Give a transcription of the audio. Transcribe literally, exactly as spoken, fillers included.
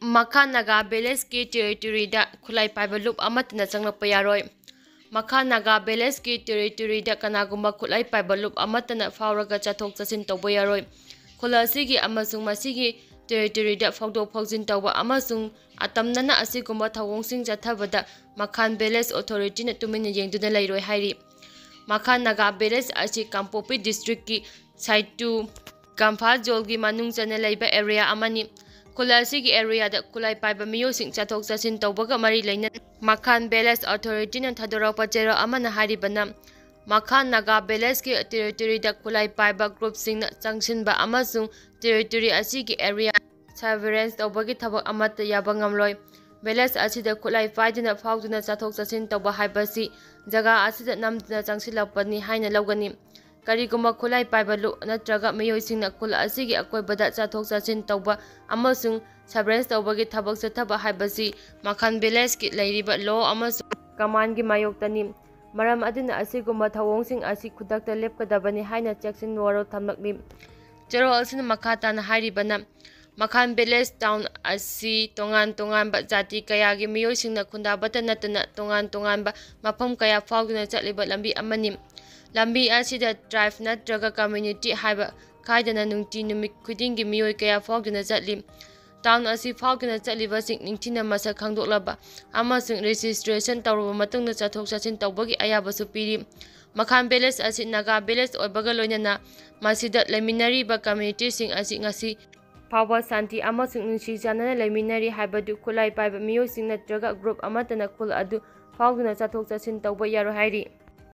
ꯃꯈꯥ ꯅꯥꯒꯥ ꯚꯤꯂꯦꯖꯀꯤ ꯇꯦꯔꯤꯇꯣꯔꯤꯗ ꯈꯨꯠꯂꯥꯏ ꯄꯥꯏꯕ ꯂꯨꯞ ꯑꯃꯠꯇꯅ ꯆꯪꯂꯛꯄ ꯌꯥꯔꯣꯏ꯫ ꯃꯈꯥ ꯅꯥꯒꯥ ꯚꯤꯂꯦꯖꯀꯤ ꯇꯦꯔꯤꯇꯣꯔꯤꯗ ꯀꯅꯥꯒꯨꯝꯕ ꯈꯨꯠꯂꯥꯏ ꯄꯥꯏꯕ ꯂꯨꯞ ꯑꯃꯠꯇꯅ ꯐꯥꯎꯔꯒ ꯆꯠꯊꯣꯛ ꯆꯠꯁꯤꯟ ꯇꯧꯕ ꯌꯥꯔꯣꯏ꯫ ꯈꯨꯜ ꯑꯁꯤꯒꯤ ꯑꯃꯁꯨꯡ ꯃꯁꯤꯒꯤ ꯇꯦꯔꯤꯇꯣꯔꯤꯗ ꯐꯥꯎꯗꯣꯛ ꯐꯥꯎꯖꯤꯟ ꯇꯧꯕ ꯑꯃꯁꯨꯡ ꯑꯇꯝꯅꯅ ꯑꯁꯤꯒꯨꯝꯕ ꯊꯧꯑꯣꯡꯁꯤꯡ ꯆꯠꯊꯕꯗ ꯃꯈꯥꯟ ꯚꯤꯂꯦꯖ ꯑꯣꯊꯣꯔꯤꯇꯤꯅ ꯇꯨꯃꯤꯟꯅ ꯌꯦꯡꯗꯨꯅ ꯂꯩꯔꯣꯏ ꯍꯥꯏꯔꯤ꯫ ꯃꯈꯥ ꯅꯥꯒꯥ ꯚꯤꯂꯦꯖ ꯑꯁꯤ ꯀꯥꯡꯄꯣꯛꯄꯤ ꯗꯤꯁꯇ꯭ꯔꯤꯛꯀꯤ ꯁꯥꯏꯇꯨ ꯀꯝꯐꯥꯜ ꯖꯣꯟꯒꯤ ꯃꯅꯨꯡ ꯆꯟꯅ ꯂꯩꯕ ꯑꯦꯔꯤꯌꯥ ꯑꯃꯅꯤ꯫ ꯈꯨꯜ ꯑꯁꯤꯒꯤ ꯑꯦꯔꯤꯌꯥꯗ ꯈꯨꯠꯂꯥꯏ ꯄꯥꯏꯕ ꯃꯤꯑꯣꯏꯁꯤꯡ ꯆꯠꯊꯣꯛ ꯆꯠꯁꯤꯟ ꯇꯧꯕꯒ ꯃꯔꯤ ꯂꯩꯅꯅ ꯃꯈꯥꯟ ꯚꯤꯂꯦꯖ ꯑꯣꯊꯣꯔꯤꯇꯤꯅ ꯊꯥꯗꯣꯔꯛꯄ ꯆꯦꯔꯣꯜ ꯑꯃꯅ ꯍꯥꯏꯔꯤꯕꯅ, ꯃꯈꯥ ꯅꯥꯒꯥ ꯚꯤꯂꯦꯖꯀꯤ ꯇꯦꯔꯤꯇꯣꯔꯤꯗ ꯈꯨꯠꯂꯥꯏ ꯄꯥꯏꯕ ꯒ꯭ꯔꯨꯞꯁꯤꯡꯅ ꯆꯪꯁꯤꯟꯕ ꯑꯃꯁꯨꯡ ꯇꯦꯔꯤꯇꯣꯔꯤ ꯑꯁꯤꯒꯤ ꯑꯦꯔꯤꯌꯥ ꯁꯔꯚꯤꯂꯦꯟꯁ ꯇꯧꯕꯒꯤ ꯊꯕꯛ ꯑꯃꯠꯇ ꯌꯥꯕ ꯉꯝꯂꯣꯏ꯫ ꯚꯤꯂꯦꯖ ꯑꯁꯤꯗ ꯈꯨꯠꯂꯥꯏ ꯄꯥꯏꯗꯨꯅ ꯐꯥꯎꯗꯨꯅ ꯆꯠꯊꯣꯛ ꯆꯠꯁꯤꯟ ꯇꯧꯕ ꯍꯥꯏꯕꯁꯤ ꯖꯒꯥ ꯑꯁꯤꯗ ꯅꯝꯗꯨꯅ ꯆꯪꯁꯤꯜꯂꯛꯄꯅꯤ ꯍꯥꯏꯅ ꯂꯧꯒꯅꯤ꯫ ꯀꯔꯤꯒꯨꯝꯕ ꯈꯨꯠꯂꯥꯏ ꯄꯥꯏꯕ ꯂꯨꯞ ꯅꯠꯇ꯭ꯔꯒ ꯃꯤꯑꯣꯏꯁꯤꯡꯅ ꯈꯨꯜ ꯑꯁꯤꯒꯤ ꯑꯀꯣꯏꯕꯗ ꯆꯠꯊꯣꯛ ꯆꯠꯁꯤꯟ ꯇꯧꯕ ꯑꯃꯁꯨꯡ ꯁꯔꯚꯤꯂꯦꯟꯁ ꯇꯧꯕꯒꯤ ꯊꯕꯛ ꯆꯠꯊꯕ ꯍꯥꯏꯕꯁꯤ ꯃꯈꯥꯟ ꯚꯤꯂꯦꯖꯀꯤ ꯂꯩꯔꯤꯕ ꯂꯣ ꯑꯃꯁꯨꯡ ꯀꯃꯥꯟꯒꯤ ꯃꯥꯌꯣꯛꯇꯅꯤ꯫ ꯃꯔꯝ ꯑꯗꯨꯅ ꯑꯁꯤꯒꯨꯝꯕ ꯊꯧꯑꯣꯡꯁꯤꯡ ꯑꯁꯤ ꯈꯨꯗꯛꯇ ꯂꯦꯞꯀꯗꯕꯅꯤ ꯍꯥꯏꯅ ꯆꯦꯛꯁꯤꯟ ꯋꯥꯔꯣꯜ ꯊꯝꯂꯛꯂꯤ꯫ ꯆꯦꯔꯣꯜ ꯑꯁꯤꯅ ꯃꯈꯥ ꯇꯥꯅ ꯍꯥꯏꯔꯤꯕꯅ, ꯃꯈꯥꯟ ꯚꯤꯂꯦꯖ ꯇꯥꯎꯟ ꯑꯁꯤ ꯇꯣꯉꯥꯟ ꯇꯣꯉꯥꯟꯕ ꯖꯥꯇꯤ ꯀꯌꯥꯒꯤ ꯃꯤꯑꯣꯏꯁꯤꯡꯅ ꯈꯨꯟꯗꯥꯕꯇ ꯅꯠꯇꯅ ꯇꯣꯉꯥꯟ ꯇꯣꯉꯥꯟꯕ ꯃꯐꯝ ꯀꯌꯥ ꯐꯥꯎꯗꯨꯅ ꯆꯠꯂꯤꯕ ꯂꯝꯕꯤ ꯑꯃꯅꯤ꯫ ꯂꯝꯕꯤ ꯑꯁꯤꯗ ꯇ꯭ꯔꯥꯏꯕ ꯅꯠꯇ꯭ꯔꯒ ꯀꯝꯃ꯭ꯌꯨꯅꯤꯇꯤ ꯍꯥꯏꯕ ꯈꯥꯏꯗꯅ ꯅꯨꯡꯇꯤ ꯅꯨꯃꯤꯠ ꯈꯨꯗꯤꯡꯒꯤ ꯃꯤꯑꯣꯏ ꯀꯌꯥ ꯐꯥꯎꯗꯨꯅ ꯆꯠꯂꯤ꯫ ꯇꯥꯎꯟ ꯑꯁꯤ ꯐꯥꯎꯗꯨꯅ ꯆꯠꯂꯤꯕꯁꯤꯡ ꯅꯤꯡꯊꯤꯅ ꯃꯁꯛ ꯈꯪꯗꯣꯛꯂꯕ ꯑꯃꯁꯨꯡ ꯔꯦꯖꯤꯁꯇ꯭ꯔꯦꯁꯟ ꯇꯧꯔꯕ ꯃꯇꯨꯡꯗ ꯆꯠꯊꯣꯛ ꯆꯠꯁꯤꯟ ꯇꯧꯕꯒꯤ ꯑꯌꯥꯕꯁꯨ ꯄꯤꯔꯤ꯫ ꯃꯈꯥꯟ ꯚꯤꯂꯦꯖ ꯑꯁꯤ ꯅꯥꯒꯥ ꯚꯤꯂꯦꯖ ꯑꯣꯏꯕꯒ ꯂꯣꯏꯅꯅ ꯃꯁꯤꯗ ꯂꯩꯃꯤꯟꯅꯔꯤꯕ ꯀꯝꯃ꯭ꯌꯨꯅꯤꯇꯤꯁꯤꯡ ꯑꯁꯤ ꯉꯁꯤ ꯐꯥꯎꯕ ꯁꯥꯟꯇꯤ ꯑꯃꯁꯨꯡ ꯅꯨꯡꯁꯤ ꯆꯥꯟꯅꯅ ꯂꯩꯃꯤꯟꯅꯔꯤ ꯍꯥꯏꯕꯗꯨ ꯈꯨꯠꯂꯥꯏ ꯄꯥꯏꯕ ꯃꯤꯑꯣꯏꯁꯤꯡ ꯅꯠꯇ꯭ꯔꯒ ꯒ꯭ꯔꯨꯞ ꯑꯃꯠꯇꯅ ꯈꯨꯜ ꯑꯗꯨ ꯐꯥꯎꯗꯨꯅ ꯆꯠꯊꯣꯛ ꯆꯠꯁꯤꯟ ꯇꯧꯕ ꯌꯥꯔꯣꯏ ꯍꯥꯏꯔꯤ꯫